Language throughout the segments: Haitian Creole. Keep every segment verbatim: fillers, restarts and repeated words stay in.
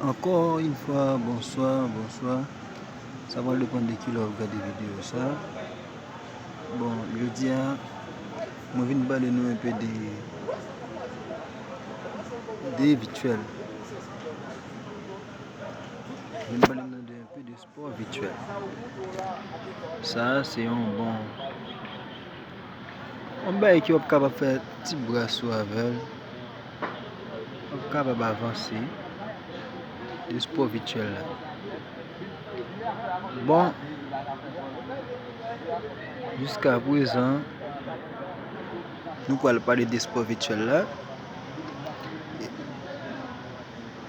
Encore une fois, bonsoir, bonsoir. Sa pral depann de kilè w ap gade videyo sa. Bon, jodi a, mwen vin pale nou enpe de, de vityèl. Mwen vin pale nou de enpe de spò vityèl. Sa a se yon bon, yon bagay ke w ap kapab fè ti bras ou avè l. W ap kapab avanse de spò vityèl la. Bon, jiska prezan, nou pral pale de spò vityèl la.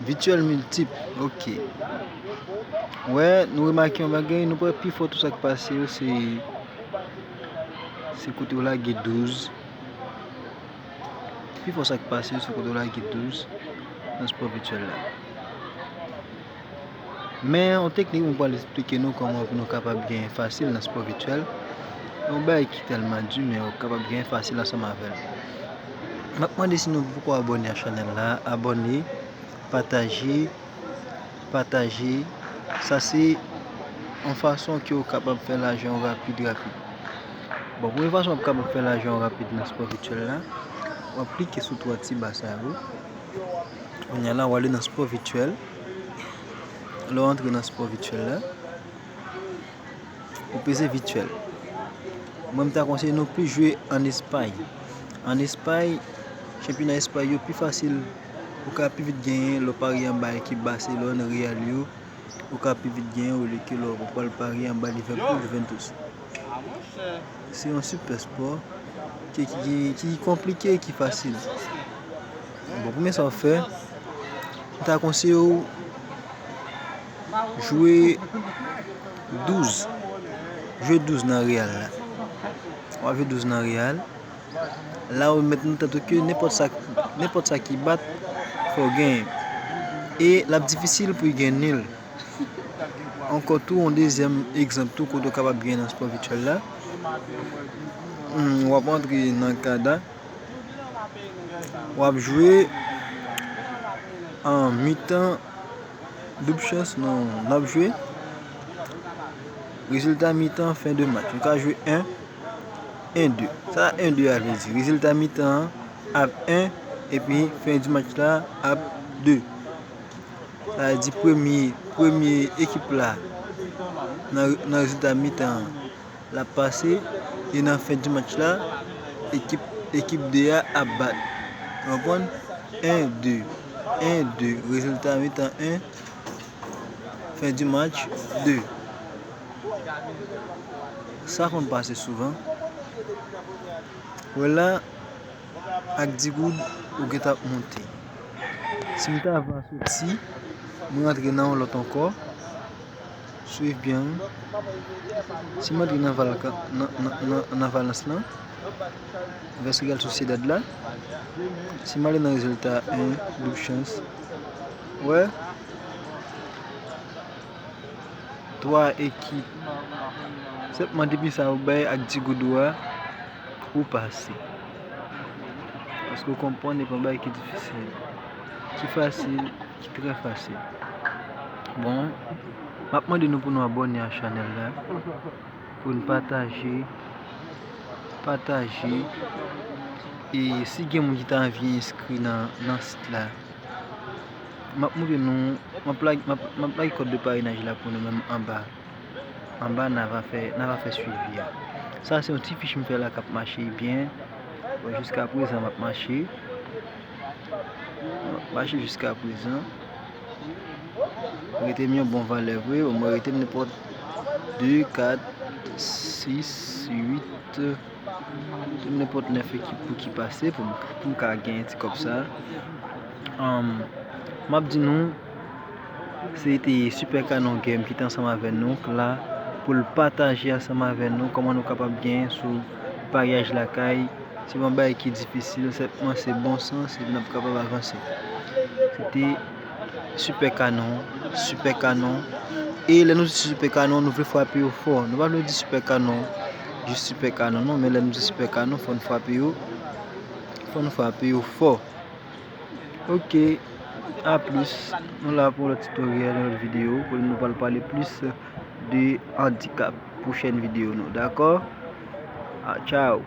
Vityèl miltip, ok. Wè, nou remake yon bagay, nou wè pifò tout sa k pase yo, se, se kote w lage douz. Pifò sa k pase yo, se kote w lage douz nan spò vityèl la. Men, yon teknik mwen pral esplike nou kòman pou nou kapab genyen fasil nan spò vityèl. Yon bagay ki tèlman di, men w kapab genyen fasil ansanm avè l. M ap mande si nou poko abòne a chanèl la, abòne, pataje, pataje. Sa se yon fason ke w kapab fè lajan w rapid, rapid. Bon, premye fason w ap kapab fè lajan w rapid nan spò vityèl la, w ap klike sou twa ti ba sa yo. Kounye a la, w ale nan spò vityèl. Lè w antre nan spò vityèl la, ou peze vityèl. Mwen, m ta konseye nou plis jwe ann Espay. Ann Espay, chanpyona Espay yo pi fasil, ou ka pi vit genyen lè w parye anba ekip Barcelone, Real yo, ou ka pi vit genyen olye ke lè w pral parye anba Liverpool, Juventus. Se yon sipè spò ki, ki, ki, ki konplike, ki fasil. Bon, premye sa w fè, m ta konseye w jwe douz. Jwe douz nan Real la. W ap jwe douz nan Real. La ou mèt nan tèt ou ke nenpòt sa, nenpòt sa ki bat, fò w genyen. E l ap difisil pou y gen nil. Ankò tou, yon dezyèm egzanp tou kote w kapab genyen nan spò vityèl la. Hmm, w ap antre nan kada. W ap jwe an mitan doub chans, non, n ap jwe rezilta mitan fen de match. Ou ka jwe en, en de. Sa en de a vle di? Rezilta mitan an ap en, epi fen di match la ap de. Sa vle di premye, premye ekip la nan, nan rezilta mitan an, l ap pase, e nan fen di match la, ekip, ekip de a ap bat. Ou konprann? En de, en de, rezilta mitan en, fen di match de. Sa konn pase souvan. Wè la, ak di goud, ou gentan ap monte. Si m ta va soti, mwen rantre nan yon lòt ankò. Swiv byen, wi. Si m antre nan Valka-, nan, nan, nan, nan Valence lan, vs Real Sociedad la, si m ale nan rezilta en, doub chans, wè, twa ekip. Senpman depi sa ou bay ak di goud ou a, ou pase. Paske w konprann e pa yon bagay ki difisil. Ki fasil, ki trè fasil. Bon, m ap mande nou pou nou abòne a chanèl la, pou n pataje, pataje. E si gen moun ki ta anvi enskri nan, nan sit la, m ap montre nou, m ap lage, m ap, m ap lage kòd de parenaj la pou nou menm anba. Anba, n a va fè, n a va fè swivi a. Sa se yon ti fich m fè la k ap mache byen. Bon, jiska prezan, m ap mache. M ap mache jiska prezan. Rete m yon bon valè vre. Omwen rete m nenpòt de, kat, sis, uit, rete m nenpòt nèf ekip pou ki pase, pou m, pou m ka genyen ti kòb sa. Anm, m ap di nou, se te Super Canon Game ki te ansanm avè nou, k la pou l pataje ansanm avè nou kòman nou kapab genyen sou paryaj lakay. Se pa yon bagay ki difisil, senpman se bon sans, epi n ap kapab avanse. Se te Super Canon, Super Canon. E lè nou di Super Canon, nou vle frape yo fò. Nou pa vle di Super Canon, jis Super Canon, non, men lè nou di Super Canon, fò n frape yo, fò n frape yo fò. Ok. A plis, nou la pou yon lòt tutorial, yon lòt videyo, kote nou pral pale plis de andikap. Pwochèn videyo nou, dakò? A, tchao.